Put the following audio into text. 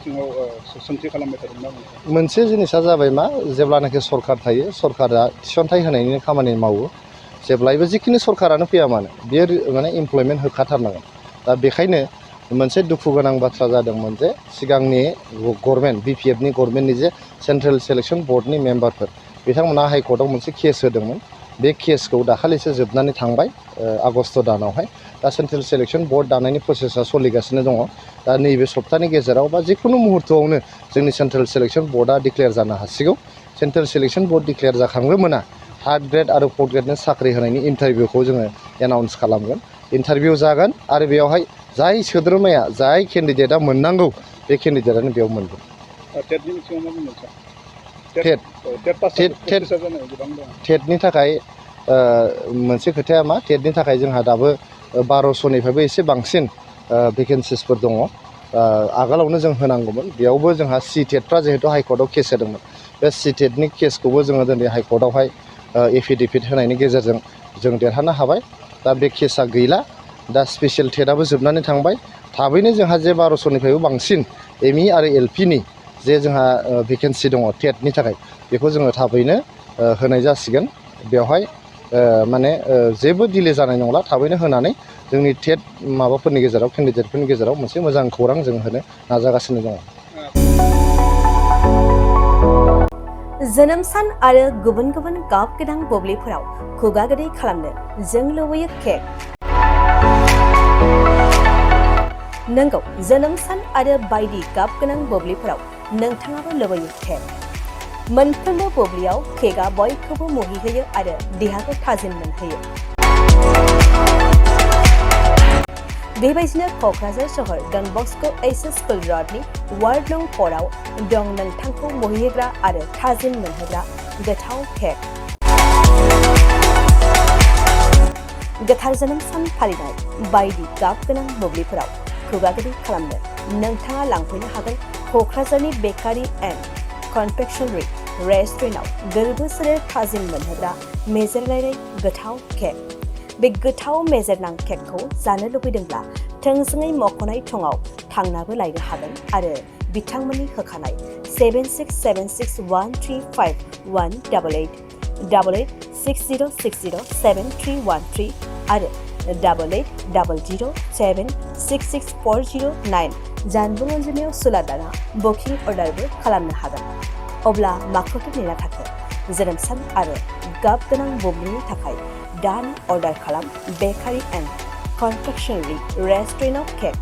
बिथिङाव सोंथि खालामबाय थादोंना मोनसे जिनिसा जाबाय मा जेब्लानाखि सरकार थायो सरकारा थिसनथाइ होनायनि खामानि मावो जेब्लायबो जिखिनि सरकारानो फैया मानो बियो माने इमप्लयमेन्ट होखाथारनांगोन दा बेखायनो मोनसे दुखु गोनां बाथ्रा जादोंमोन जे सिगांनि गभर्नमेन्ट BPFनि गभर्नमेन्टनि जे सेन्ट्रेल सिलेक्सन बर्डनि मेम्बारफोर बिथांमोना हाइकर्टआव मोनसे केस होदोंमोन बे केसखौ दाखालिसो जोबनानै थांबाय आगस्ट दानावहाय दा सेन्ट्रेल सिलेक्सन बर्ड दानायनि प्रसेसा सोलिगासिनो दङ दा नैबे सप्तानि गेजेराव बा जिखुनु मुहुर्तआवनो जोंनि सेन्ट्रेल सिलेक्सन बर्डआ डिक्लेयार जानो हासिगौ सेन्ट्रेल सिलेक्सन बर्ड डिक्लेयार जाखांग्रोमोना थार्ड ग्रेड आरो फर्थ ग्रेडनो साख्रि होनायनि इन्टारभिउखौ जोङो एनाउन्स खालामगोन इन्टारभिउ जागोन आरो बेयावहाय जाय सोद्रोमाया जाय केन्डिडेटआ मोननांगौ बे केन्डिडेटआनो बेयाव मोनगोन टेटनि बिथिङाव मा बुंनो टेटनि थाखाय मोनसे खोथाया मा टेटनि थाखाय जोंहा दाबो 1200निफ्रायबो एसे बांसिन भेकेन्सिसफोर दङ आगोलावनो जों होनांगौमोन बेयावबो जोंहा टेटफ्रा जिहेतु हाइकर्टआव केस होदोंमोन बे टेटनि केसखौबो जोङो दिनै हाइकर्टआवहाय एफिडेभिट होनायनि गेजेरजों जों देरहानो हाबाय दा बे केसा गैला दा स्पेसियेल टेटआबो जोबनानै थांबाय थाबैनो जोंहा जे 1200निफ्रायबो बांसिन ME आरो LPनि जे जोंहा भेकेन्सि दङ टेटनि थाखाय बेखौ जोङो थाबैनो होनाय जासिगोन बेवहाय माने जेबो डिले जानाय नंला थाबैनो होनानै जोंनि टेट माबाफोरनि गेजेराव केन्डिडेटफोरनि गेजेराव मोनसे मोजां खौरां जों होनो नाजागासिनो दङ जोनोम सान आरो गुबुन गुबुन गाब गोनां बुब्लिफोराव खुगा गोदै खालामनो जों लुबैयो केक नंगौ जोनोम सान आरो बायदि गाब गोनां बुब्लिफोराव नोंथाङाबो लुबैयो केक मोनफ्रोमबो बुब्लियाव केकआ बयखौबो मुहिहोयो आरो देहाखौ थाजिम मोनहोयो बेबायदिनो क'क्राझार सहर डन बस्क' HS स्कुल र'डनि वार्ड नं 4 आव दं नोंथांखौ मुहिहोग्रा आरो थाजिम मोनहोग्रा गोथाव केक गोथार जोनोम सान फालिनाय बायदि गाब गोनां बुब्लिफोराव खुगा गोदै खालामनो नोंथाङा लांफैनो हागोन क'क्राझारनि बेकारि एन्ड कनफेक्शनारि रेस्टुरेन्टआव गोरबो सोलेर थाजिम मोनहोग्रा मेजेरलायनाय गोथाव केक बे गोथाव मेजेरनां केकखौ जानो लुबैदोंब्ला थोंजोङै मख'नाय थंआव थांनाबो लायनो हागोन आरो बिथांमोननि होखानाय 767601351888 8860607313 आरो 880007664009 जानबुं अनजिमायाव सुलादाना बुकिं अर्डारबो खालामनो हागोन अब्ला माखौथो नेना थाखो जोनोम सान आरो गाब गोनां बुब्लिनि थाखाय दान अर्डार खालाम बेकारि एन्ड कनफेक्शनारि रेस्टुरेन्टआव केक